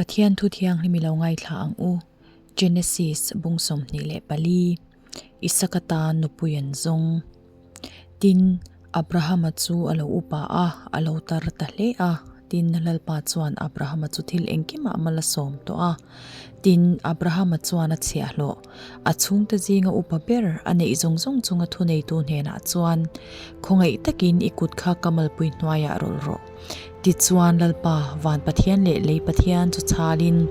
Pathian thu thianghlim i lo ngaithla ang u. Genesis bung 24, Isaka tan nupui an zawng. Tin, Abrahama chu a lo upa a, a lo tar ta hle a. Tin, Lalpa chuan Abrahama chu thil engkimah mal a sawm tawh a. Tin, Abrahama chuan a chhiahhlawh, a chhungte zinga upa ber a neih zawng zawng chunga thuneitu hnenah chuan, Khawngaih takin i kut kha ka malpui hnuaiah rawlh rawh. Tichuan, Lalpa, van Pathian leh lei Pathian chu chhalin,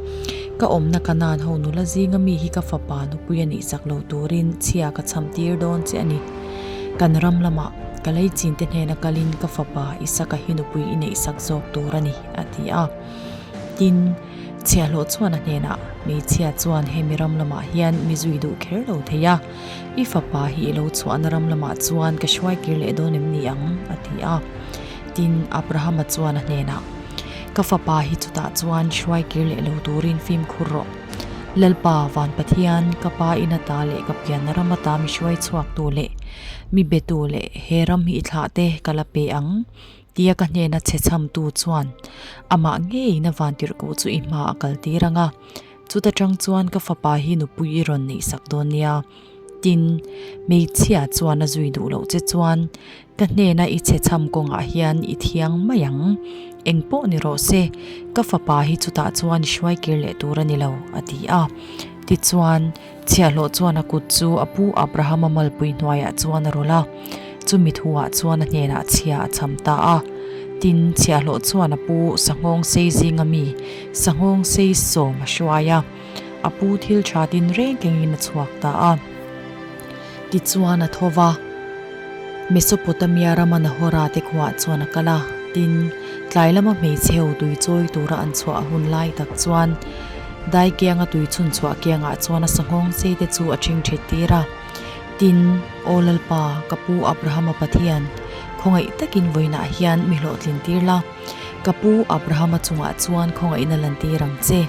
ka awmna Kanaan ho nula zinga mi hi ka fapa nupui a nih chak lo turin chhia ka cham tir dawn che a ni. Kan ram lamah ka lei chinte hnena kalin ka fapa Isaka hi nupui i neih sak zawk tur a ni, a ti a. Tin, chhiahhlawh chuan a hnenah, Hmeichhia chuan hemi ram lamah hian mi zui duh kher lo thei a, i fapa hi i lo chhuahna ram lamah chuan ka hruai kir leh dawn em ni ang? a ti a. Tin, Abrahama chuan a hnenah, Ka fapa hi chutah chuan hruai kir leh lo turin fimkhur rawh. Lalpa, van Pathian, ka pa in ata leh ka pianna ram ata mi hruai chhuaktu leh mi betu leh he ram hi i thlah te ka la pe ang, tia ka hnena chhe chhamtu chuan amah ngeiin a vantirhkoh chu i hma a kal tir ang a. Chuta tang chuan ka fapa hi nupui i rawn neihsak dawn nia. Tin, hmeichhia chuan a zui duh loh che chuan ka hnena i chhe chham kawngah hian i thiang mai ang. Eng pawh ni rawh se, ka fapa hi chutah chuan i hruai kir leh tur a ni lo, a ti a. Tichuan, chhiahhlawh chuan a kut chu a pu Abrahama malpui hnuaiah chuan a rawlh a, chumi thuah chuan a hnenah chhia a chham ta a. Tin, chhiahhlawh chuan a pu sanghawng sei zinga mi sanghawng sei sawm a hruai a. A pu thil tha tin reng kengin a chhuak ta a. Tichuan a tho va, Mesopotamia rama Nahora te khuaah chuan a kal a. Tin, tlai lama hmeichhe ho tui chawi tura an chhuah a hun lai tak chuan dai kianga tui chhun chhuah kiangah chuan a sanghawng sei te chu a ṭhing ṭhet tir a. Tin, Aw Lalpa, ka pu Abrahama Pathian, khawngaih takin vawiinah hian mi hlawhtlin tir la. Ka pu Abrahama chungah chuan khawngaihna lantir ang che.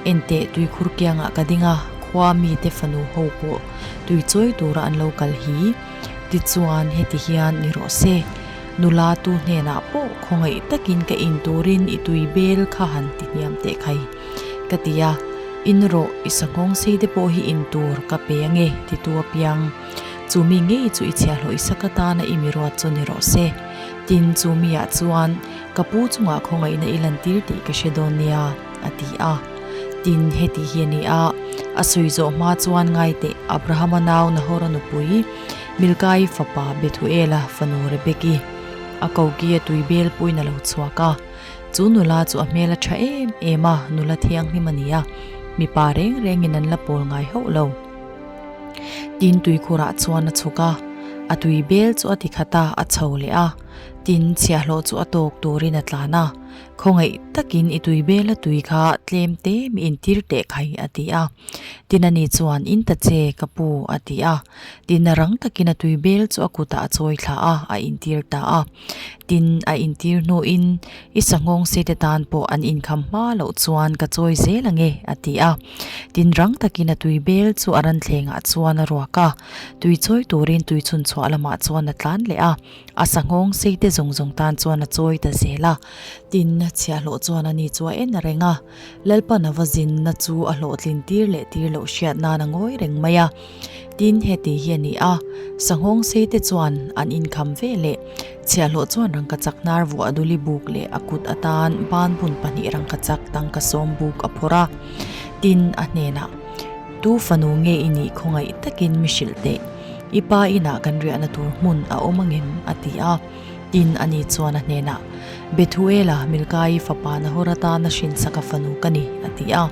Enteh tuikhur kiangah ka ding a, khua mite fanu ho pawh tui chawi tura an lo kal hi. Tichuan heti hian ni rawh se, nula tu hnenah pawh khawngaih takin ka in turin i tui bel kha han ti hniam teh khai. Ka ti a, in rawh i sanghawng sei te pawh hi in tur ka pe ange titu apiang. Chu mi ngei chu i chhiahhlawh i sak atana i mi ruat chu ni rawh se. Tin, chu miah chuan ka pu chungah khawngaihna i lantir tih ka hre dawn nia, a ti a. Tin, heti hi a ni a, a sawi zawh hma chuan ngai teh Abrahama nau Nahora nupui, Milkai fapa Bethuela fanu Rebeki, a koki a tui bel puiin a lo chhuak a. Chu nula chu a hmel a tha em em a, nula thianghlim a ni a, mipa reng rengin an la pawl ngai hauh lo. Tin tuikhurah chuan a chhuk a, a tui bel chu a ti khat a, a chho leh a. Tin chhiahhlawh chu a tawk turin a tlan a, Khawngaih takin i tui bel a tui kha tlem te mi intir teh khai a ti a. Tin ani chuan in ta che ka pu a ti a. Tin a rang takin a tui bel chu a kutah a chawi thla a, a intir ta a. Tin a intir hnuin i sanghawng se te tan pawh an inkham hma loh chuan ka chawi zel ange a ti a. Tin rang takin a tui bel chu a ranthlengah chuan a ruak a, tui chawi turin tui chhun chhuah lamah chuan a tlan leh a, a sanghawng sei te zawng zawng tan chuan a chawi ta zel a. Tin, chhiahhlawh chuan ani chu a en reng a, Lalpan a va zinna chu a hlawhtlin tir leh tir loh hriat nan a ngawi reng mai a. Tin, heti hi a ni a, sanghawng sei te chuan an inkham ve leh chhiahhlawh chuan rangkachak hnar vuah duli buk leh a kut atan ban bun pahnih rangkachak tangka sawm buk a phawrh a. Tin, a hnenah, Tu fanu nge i nih khawngaih takin mi hrilh teh, i pa inah kan riahna tur hmun a awm angem? a ti a. Tin, ani chuan a hnenah, Bethuela, Milkai fapa Nahor atana hrinsaka fanu ka ni, a ti a.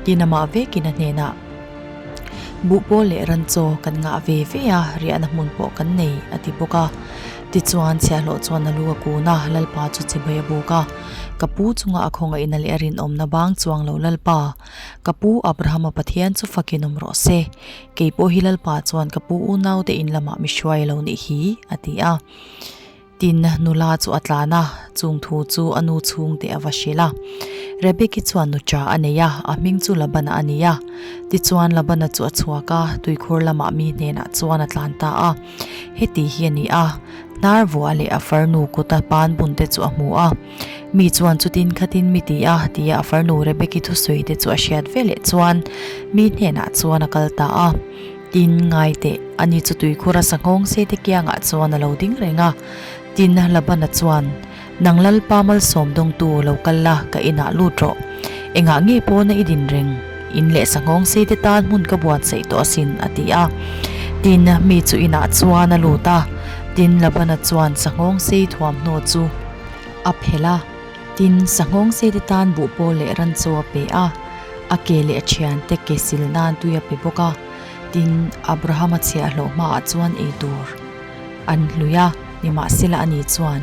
Tin, amah vekin a hnenah, Buhpawl leh ranchaw kan ngah ve ve a, riahna hmun pawh kan nei, a ti bawk a. Tichuan, chhiahhlawh chuan a lu a kun a, Lalpa chu chibai a buk a. Ka pu chunga a khawngaihna leh a rinawmna bang chuang lo Lalpa, ka pu Abrahama Pathian chu fakin awm rawh se. Kei pawh hi Lalpa chuan ka pu unaute in lamah mi hruai lo nih hi, a ti a. Tin, nula chu a tlan a, chung thu chu a nu chhungte a va hrilh a. Rebeki chuan nuṭa a nei a, a hming chu Labana a ni a. Tichuan, Labana chu a chhuak a, tuikhur lamah mi hnenah chuan a tlan ta a. Heti hi a ni a, hnar vuah leh a farnu kuta pan bunte chu a hmu a. Mi chuan chutin khatin mi ti a, tia a farnu Rebeki thusawi te chu a hriat veleh chuan mi hnenah chuan a kal ta a. Tin, ngai teh, ani chu tuikhur a sanghawng sei te kiangah chuan a lo ding reng a. Tin, Labana chuan, Nang Lalpa malsawm dawngtu lo kal la, ka inah lut rawh. Engah nge pawna i din reng? In leh sanghawng sei te tan hmun ka buatsaih tawh asin, a ti a. Tin, mi chu inah chuan a lut a. Tin, Labana chuan sanghawng sei thuamhnaw chu a phelh a. Tin, sanghawng sei te tan buhpawl leh ranchaw a pe a. A ke leh a thiante ke sil nan tui a pe bawk a. Tin, Abrahama chhiahhlawh hmaah chuan ei tur an hlui a, nimahsela ani chuan,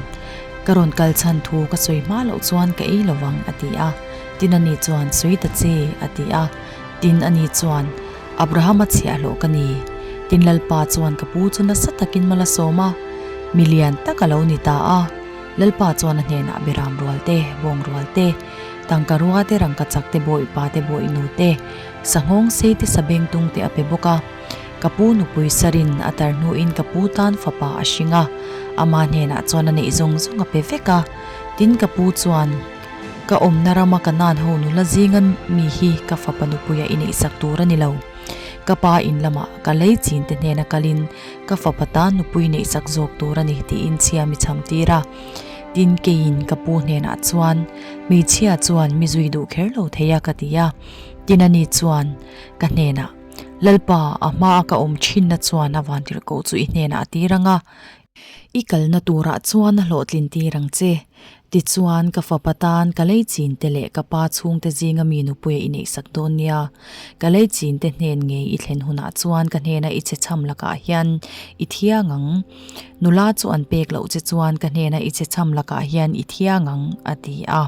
Ka rawn kal chhan thu ka sawi hma loh chuan ka ei lo vang, a ti a. Tin, ani chuan, Sawi ta che, a ti a. Tin, ani chuan, Abrahama chhiahhlawh ka ni. Tin, Lalpa chuan ka pu chu nasa takin mal a sawm a, mi lian tak a lo ni ta a. Lalpa chuan a hnenah Beram rual te, bawng rual te, tangka rua te, rangkachak te, bawipa te, bawihnu te, Sanghawng sei te sabeng tung te a pe bawk a. Ka pu nupui Sarin a tar hnuin ka pu tan fapa a hring a, ama hnenah chuan a neih zawng zawng a pe vek a. Tin ka pu chuan, Ka awmna rama Kanaan ho nula zinga mi hi ka fapa nupuia i neihsak tur a ni lo. Ka pa in lamah ka lei chin te hnena kalin ka fapa tan nupui neihsak zawk tur a ni tiin chhia mi cham tir a. Tin keiin ka pu hnenah chuan, Hmeichhia chuan mi zui duh kher lo thei a ka ti a. Tin ani chuan ka hnenah, Lalpa, a hmaa ka awm thinna chuan a vantirhkoh chu i hnenah a tir ang a, i kalna turah chuan a hlawhtlin tir ang che. Tichuan, ka fapa tan ka lei chinte leh ka pa chhungte zinga mi nupuia i neihsak dawn nia. Ka lei chinte hnen ngei i thlen hunah chuan ka hnena i che chham lakah hian i thiang ang. Nula chu an pek loh che chuan ka hnena i che chham lakah hian i thiang ang, a ti a.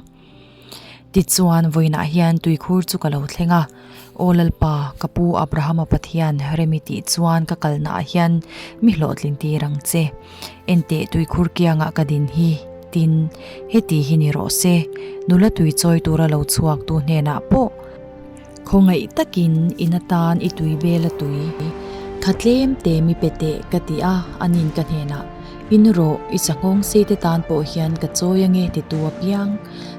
Tichuan, vawiinah hian tuikhur chu ka lo thleng a, Aw Lalpa, ka pu Abrahama Pathian, remi tih chuan ka kalnaah hian mi hlawhtlin tir ang che. Enteh tuikhur kiangah ka din hi, tin, heti hi ni rawh se, nula tui chawi tura lo chhuaktu hnenah pawh, Khawngaih takin in atan i tui bel a tui. Kha tlem te mi pe teh ka ti a, anin ka hnenah, In rawh, i chahngawng sei te tan pawh hian ka chawi ange titu apiang.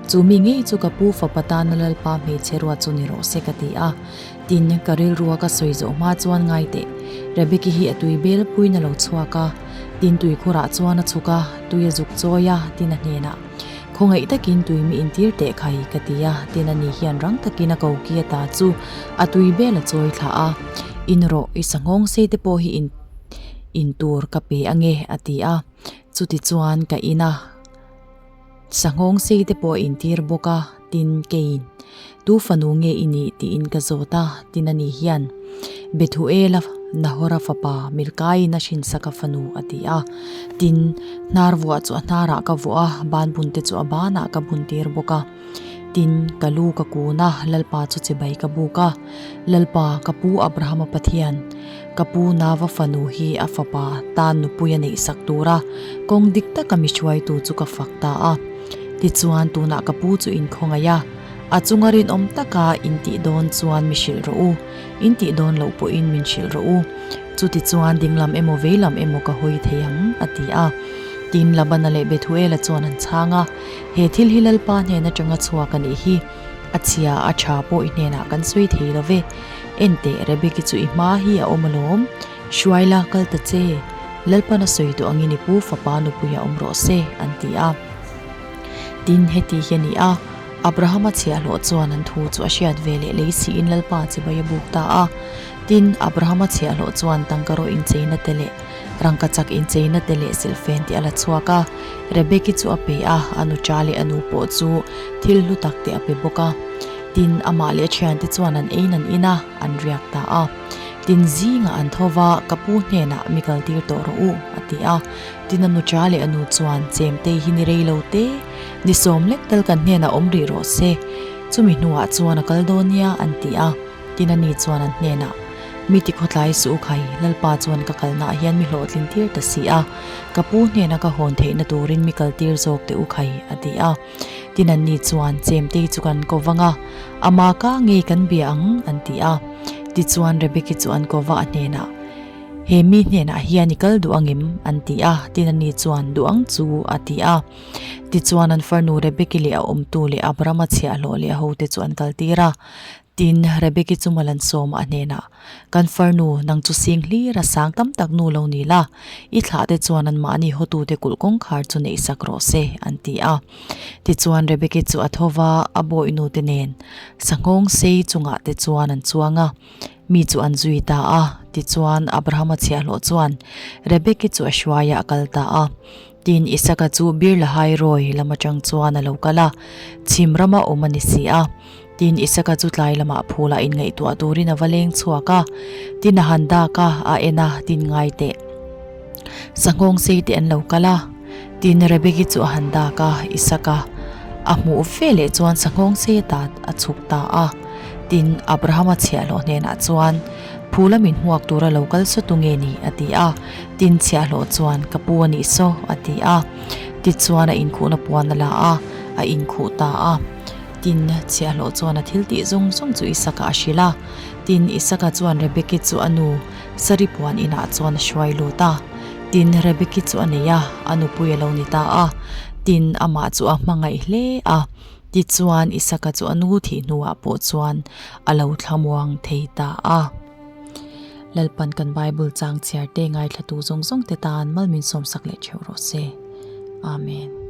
Chu mi ngei chu ka pu fapa tana Lalpa hmeichhe ruat chu ni rawh se ka ti a. Tin, ka rilrua ka sawi zawh hma chuan ngai teh. Rebeki hi a tui bel puiin a lo chhuak a. Tin tuikhurah chuan a chhuk a, tui a zuk chawi a, tin a hnenah, Khawngaih takin tui mi intir teh khai ka ti a, tin ani hian rang takin a koki ata chu a tui bel a chawi thla a, In rawh, i sanghawng sei te pawh hi in in tur ka pe ange a ti a, chuti chuan ka in a sanghawng sei te pawh a intir bawk a, tin keiin Tu fanu nge i nih tiin ka zawt a, tin ani hian Bethuela Nahora fapa Milkaiin a hrinsak a fanu a ti a. Tin, hnar vuah chu a hnarah ka vuah a, ban bun te chu a banah ka bun tir bawk a. Tin, ka lu ka kun a, Lalpa chu chibai ka buk a. Lalpa, ka pu Abrahama Pathian, ka pu Nava fanu hi a fapa tan nupui a neihsak tura kawng dik taka mi hruaitu chu ka fak ta a. Tichuan, tunah ka pu chu inkhawngaih a, a chunga rinawm taka intih dawn chuan mi hrilh rawh u, intih dawn loh pawhin min hrilh rawh u. Chutichuan dinglam emaw veilam emaw ka hawi thei ang, a ti a. Tin, Labana leh Bethuela chuan an chhang a, He thil hi Lalpa hnen atanga chhuak a nih hi, a chhia a tha pawh i hnenah kan sawi thei lo ve. Enteh, Rebeki chu i hma hi a awm alawm. Hruai la, kal ta che. Lalpan a sawi tawh angin i pu fapa nupuia awm rawh se, an ti a. Tin, heti hi a ni a, Abrahama chhiahhlawh chuan an thu chu a hriat ve leh lei siin Lalpa chibai a buk ta a. Tin, Abrahama chhiahhlawh chuan tangkaraw incheina te leh rangkachak incheina te leh silhfen te a la chhuak a. Rebeki chu a pe a, a nucha leh a nu pawh chu thil hlu tak te a pe bawk a. Tin, amah leh a thiante chuan an eiin an in a, an riak ta a. Tin zingah an tho va, Ka pu hnenah mi kaltir tawh rawh u, a ti a. Tin a nucha leh a nu chuan, Chemtei hi ni rei lo te, ni sawm lek tal kan hnenah awm rih rawh se. Chumi hnuah chuan a kal dawn nia, an ti a. Tin ani chuan an hnenah, Mi tikhawtlai suh u khai, Lalpa chuan ka kalnaah hian mi hlawhtlin tir ta si a, ka pu hnena ka hawn theihna turin mi kaltir zawk teh u khai, a ti a. Tin anni chuan Chemtei chu kan ko vang a, ama ka ngei kan bia ang, an ti a. Tichuan Rebeki chu an ko va a hnenah. He mi hnenah hian i kal duh angem? an ti a, tin ani chuan, Duh ang chu, a ti a. Tichuan an farnu Rebeki leh a awmtu leh Abrahama chhiahhlawh leh a hote chu an kaltir a. Tin, Rebeki chu Malansawma a hnenah, Kan farnu, nang chu sing hlir a sang tam tak nu lo ni la, i thlahte chuan anmahni hawtute kulh kawngkhar chu neih sak rawh se, an ti a. Tichuan Rebeki chu a tho va, a bawihnute nen sanghawng sei chungah te chuan an chuang a, mi chu an zui ta a. Tichuan Abrahama chhiahhlawh chuan Rebeki chu a hruaiah a kal ta a. Tin, Isaka chu Bir Lahai Roi lam atang chuan a lo kal a, chhim rama awm a ni si a. Tin, Isaka chu tlai lamah phulah inngaihtuah turin a va leng chhuak a. Tin, a han dak a, a en a, tin ngai teh. Sanghawng sei te an lo kal a. Tin, Rebeki chu a han dak a, Isaka a hmuh ve leh chuan sanghawng sei ata a chhuk ta a. Tin, Abrahama chhiahhlawh hnenah chuan, Phula min hmuak tura lo kal saw tu nge ni? a ti a. Tin, chhiahhlawh chuan, Ka pu a nih saw, a ti a. Tichuan a inkhuhna puan a la a, a inkhuh ta a. Tin, chhiahhlawh chuan a thil tih zawng zawng chu Isaka a hrilh a. Tin, Isaka chuan Rebeki chu a nu Sari puan inah chuan a hruai lut a. Tin, Rebeki chu a nei a, a nupui a lo ni ta a. Tin, amah chu a hmangaih hle a. Tichuan, Isaka chu a nu thih hnuah pawh chuan a lo thlamuang thei ta a. Lalpan kan Bible chang chhiar te ngaithlatu zawng zawng te tan mal min sawmsak leh theuh rawh se. Amen.